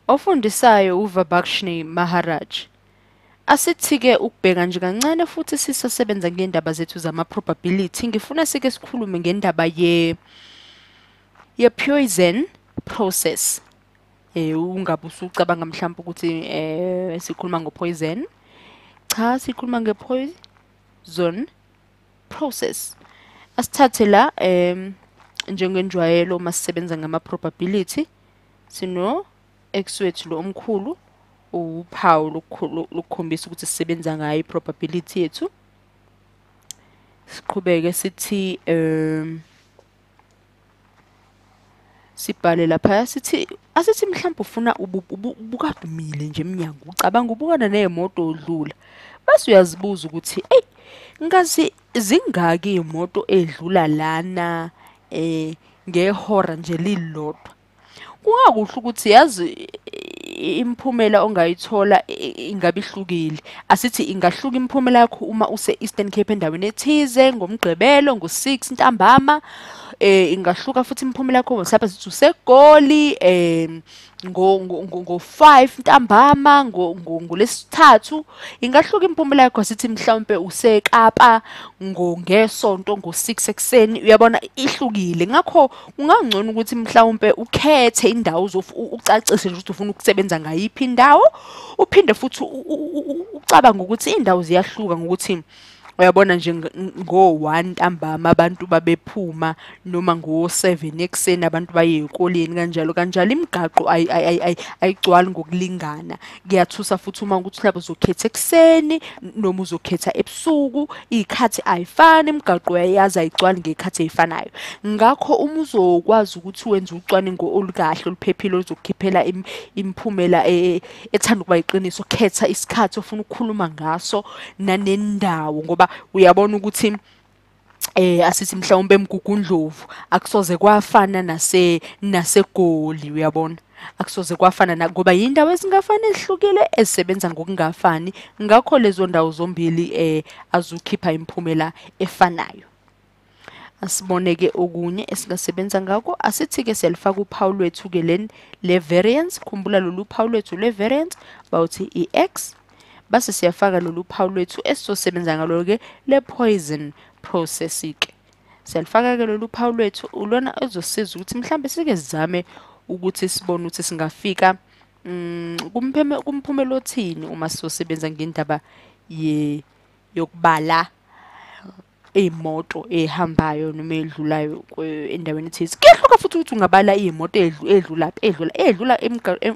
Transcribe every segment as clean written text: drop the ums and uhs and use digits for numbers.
Ofundisayo uVabakshnee Maharaj. Asithi-ke ukubheka nje kancane futhi sisasebenza ngendaba zethu zama-probability. Ngifuna sike sikhulume ngendaba ye-Poisson process. Ungabe usucabanga mhlawumbe ukuthi sikhuluma ngo-poison. Cha, sikhuluma nge-Poisson process. Asithathe la njengenjwayelo uma sisebenza ngama-probability, sino x wethu lo omkhulu, uphawu lokukhombisa ukuthi sisebenza ngayo i-probability yethu. Siqhubeke sithi sibhale lapha sithi asithi mhlawumbe ufuna ubukade umile nje emnyango, ucabanga ubukana ney'moto odlula, bese uyazibuza ukuthi eyi ngazi zingaki iy'moto edlula lana ngehora nje lilodwa. Kungakuhle ukuthi yazi imiphumela ongayithola ingabe ihlukile. Asithi ingahluka imiphumela yakho uma use-Eastern Cape endaweni ethize ngoMgqibelo ngo-6 ntambama. Ingahluka futhi imiphumela yakho mhlawumbe sithi useGoli ngo-5 ntambama ngoLwesithathu. Ingahluka imiphumela yakho sithi mhlawumbe useKapa ngeSonto ngo-6 ekuseni. Uyabona ihlukile. Ngakho kungangcono ukuthi mhlawumbe ukhethe indawo ucacise nje ukuthi ufuna ukusebenza ngayiphi indawo, uphinde futhi ucabange ukuthi iy'ndawo ziyahluka ngokuthi uyabona nje ngo-1 ntambama abantu babephuma noma ngo-7 ekuseni abantu baye ey'koleni kanjalo kanjalo. Imigaqo ayigcwali ngokulingana. Kuyathusa futhi uma ukuthi mhlawumbe uzokhetha ekuseni noma uzokhetha ebusuku, iy'khathi ayifani, imigaqo uyayazi ayigcwali ngey'khathi ey'fanayo. Ngakho uma uzokwazi ukuthi wenze ucwaningo olukahle oluphephile oluzokukhiphela imiphumela ethanda ukuba yiqiniso, khetha isikhathi ofuna ukukhuluma ngaso nanendawo, ngoba uyabona ukuthi asithi mhlawumbe eMgugundlovu akusoze kwafana naseGoli, uyabona akusoze kwafana ngoba yindawo ezingafani ezihlukile ezisebenza ngokungafani. Ngakho lezo ndawo zombili azukhipha imiphumela efanayo. Asibone-ke okunye esingasebenza ngakho. Asithi-ke siyalifaka uphawu lwethu-ke le variance. Khumbula lolu phawu lwethu le variance bawuthi i-x, base siyafaka lolu phawu lwethu esizosebenza ngalo-ke le Poisson process-ke. Siyalifaka-ke lolu phawu lwethu, ulona ezosiza ukuthi mhlambe sike sizame ukuthi sibone ukuthi singafika kumphumela othini uma sizosebenza ngendaba yokubala iy'moto ey'hambayo noma ey'dlulayo endaweni ethize. Kuyahluka futhi ukuthi ungabala iy'moto ey'dlulaphi, ey'dlula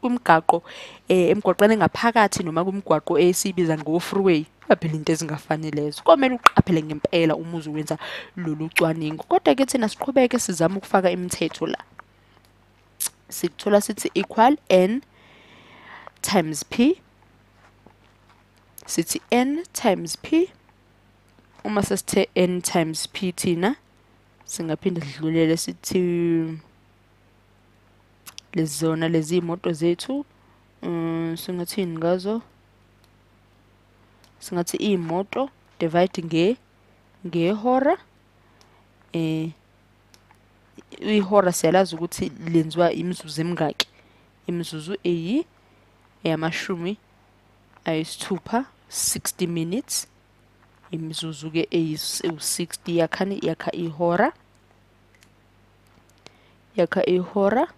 kwimigaqo emgwaqeni engaphakathi noma kwimigwaqo esiyibiza ngo-freeway. Phela into ezingafani lezo. Komele uqaphele ngempela uma uzowenza lolu cwaningo. Kodwa-ke thina siqhubeke sizame ukufaka imithetho la. Sikuthola sithi equal n times p. Sithi n times p. Uma sesithe n times p thina singaphinda sidlulele sithi lezona lezi imoto zethu singathini ngazo? Singathi imoto divide ngehora. Ihora siyalazi ukuthi lenziwa imizuzu emingaki? Imizuzu 60, 60 minutes. Imizuzu ke ewu-60 yakhani yakha ihora. Yakha ihora.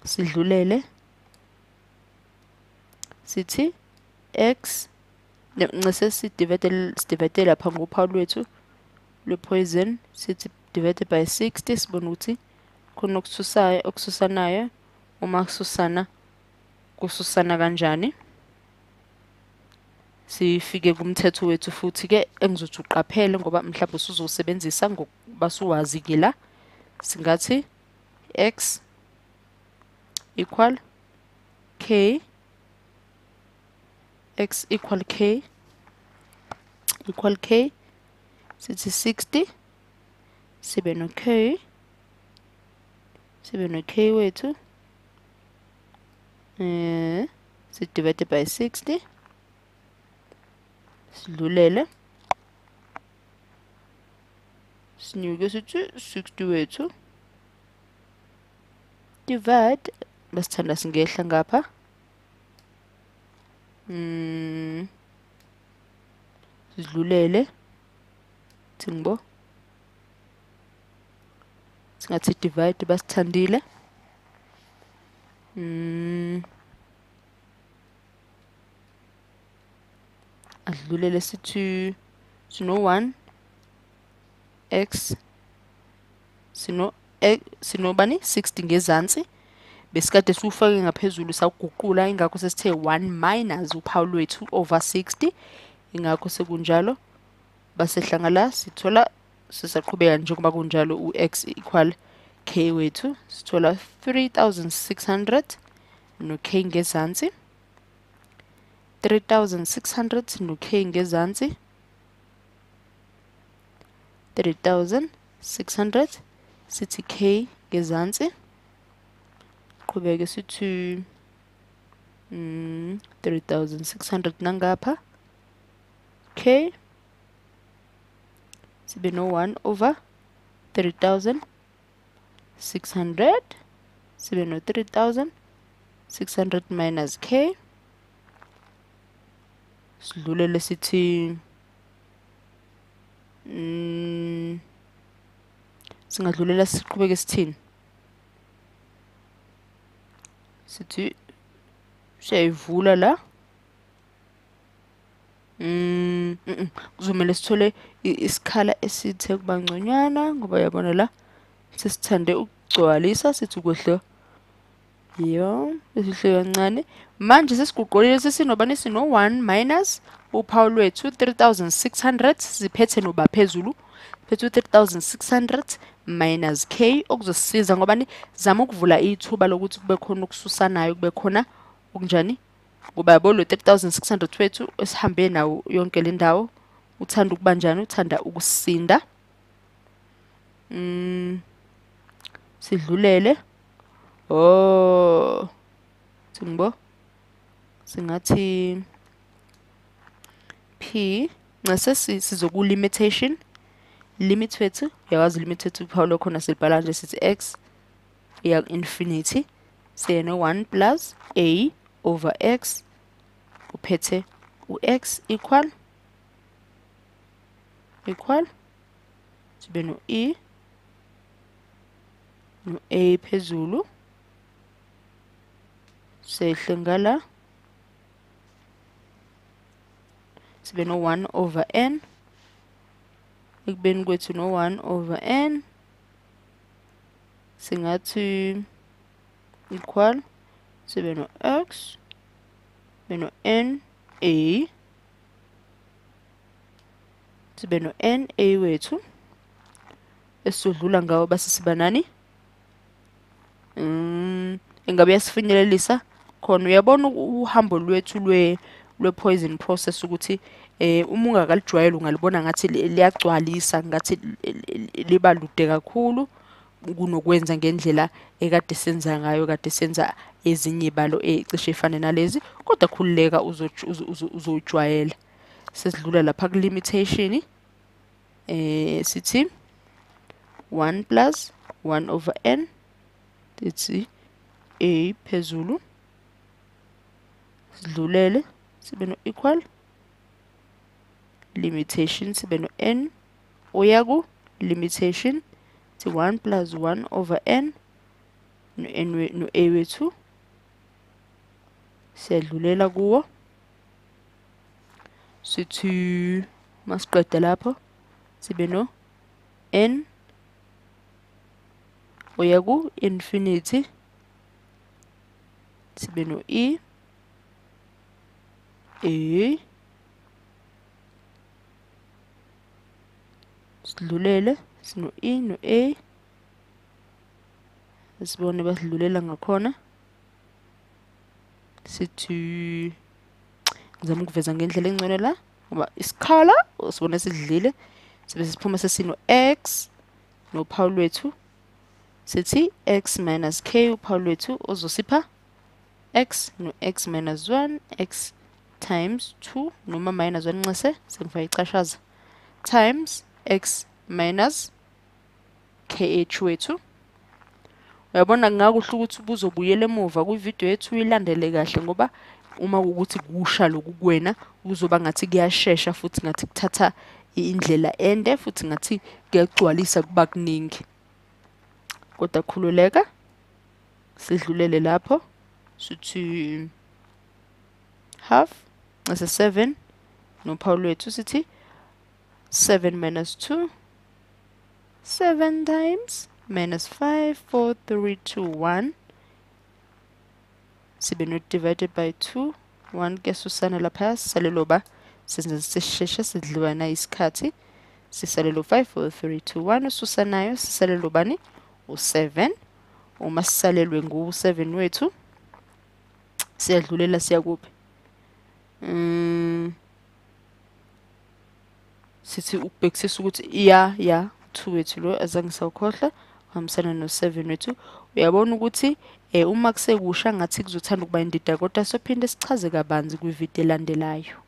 Sidlulele sithi x ncese sidivide lapha ngophawu lwethu lwe-Poisson, sithi divided by 60, sibone ukuthi khona okususayo okususanayo. Uma kususana kususana kanjani? Sifike kumthetho wethu futhi-ke engizothi uqaphele ngoba mhlawumbe usuzowusebenzisa ngokuba suwazi-ke la. Singathi x equal k, x equal k equal k, sithi 60 sibe no k, sibe no k wethu si divided by 60, sidlulele sinyuke sithi 60 wethu divide Basithanda singehla ngapha. Sidlulele. Thingibo. Singathi divide basithandile. Adlulele sithi sino 1 x sino sinobani 60 ngezansi. Besikade siwufake ngaphezulu sawuguqula, ingakho sesithe 1 minus uphawu lwethu over 60, ingakho sekunjalo. Basehla ngala sithola sisaqhubeka njengoba kunjalo u-x equal k wethu, sithola 3600 no k ngezansi, 3600 no k ngezansi, 3600 sithi k ngezansi. Qhubeke sithi 3600 nangapha k, sibe no 1 over 3600, sibe no 3600 minus k. Sidlulele sithi singadlulela siqhubeke sithini, sithi siyayivula la. Kuzomele sithole isikhala esithe kuba ngconywana, ngoba uyabona la sesithande ukugcwalisa, sithi ukwehle yo esihle kancane. Manje sesiguqulile sesinobani, sino 1 minus uphawu lwethu 3600, siphethe noba phezulu, phethe 3600 minus k, okuzosisiza ngoba ni zama ukuvula ithuba lokuthi kube khona ukususanayo, kube khona okunjani, ngoba yabo lo 3600 wethu esihambe nawo yonke le ndawo uthanda ukuba njani, uthanda ukusinda. Sidlulele. Oh, singibo singathi p ngase sizoku limitation, limit wethu uyawazi limit wethu uphawu lwakhona silibhala nje sithi x iya infinity, siyeno 1 plus a over x, uphethe u-x equal sibe no e no a phezulu, sehle ngala sibe no 1 over n, ekubeni kwethu no 1 over n singathi equal sibe no x sibe no n a sibe no n a wethu esizodlula ngawo base siba nani. Ingabe yasifinyelelisa khona. Uyabona uhambo lwethu lwe poison process ukuthi uma ungakalijwayeli ungalibona ngathi liyagcwalisa, ngathi liba lude kakhulu kunokwenza ngendlela ekade senza ngayo, kade senza ezinye ibalo ecishe ifane nalezi, kodwa khululeka uzojwayela. Sesidlula lapha ku limitation, sithi 1 plus 1 over n, sithi a phezulu, sidlulele sibe no equal limitation, sibe no n uya ku limitation, sithi 1 plus 1 over n no n no a wethu, siyadlulela kuwo. Sithi masiqeda lapho sibe no n uya ku infinity, sibe no e a, sidlulele sino e no a, sibone basidlulela ngakhona. Sithi ngizama ukuveza ngendlela engcono la, ngoba isikhala sibone sidlile, sibe siphuma sesino x nophawu lwethu, sithi x minus k uphawu lwethu ozosipha x no x minus 1 x times 2 noma minus 1 nxese sengifaka icashaza times x minus kh wethu. Uyabona, kungakuhle ukuthi ubuzobuyela emuva kwividiyo yethu uyilandele kahle, ngoba uma kuwukuthi kusha lokhu kuwena kuzoba ngathi kuyashesha futhi ngathi kuthatha indlela ende futhi ngathi kuyagcwalisa kuba kuningi. Kodwa khululeka, sidlulele lapho sithi half ese 7 nophawu lwethu sithi 7 minus 2, 7 times minus 5, 4, 3, 2, 1. Sibe no divided by 2, 1 kuyasusana lapha, sisalelo ba senze sisheshe sidliwa na isikhathi. Sisalelo 5, 4, 3, 2, 1 ususanayo sisalelo bani? U7. Uma sisalelwe ngu7 wethu siyadlulela siya kuphi? Sithi ukubhekisisa ukuthi ya 2 wethu lo azange sawukhohlwa, uhambisana no7 wethu. Uyabona ukuthi uma kusekusha ngathi kuzothanda ukuba indida, kodwa sophinde sichaze kabanzi kwividiyo elandelayo.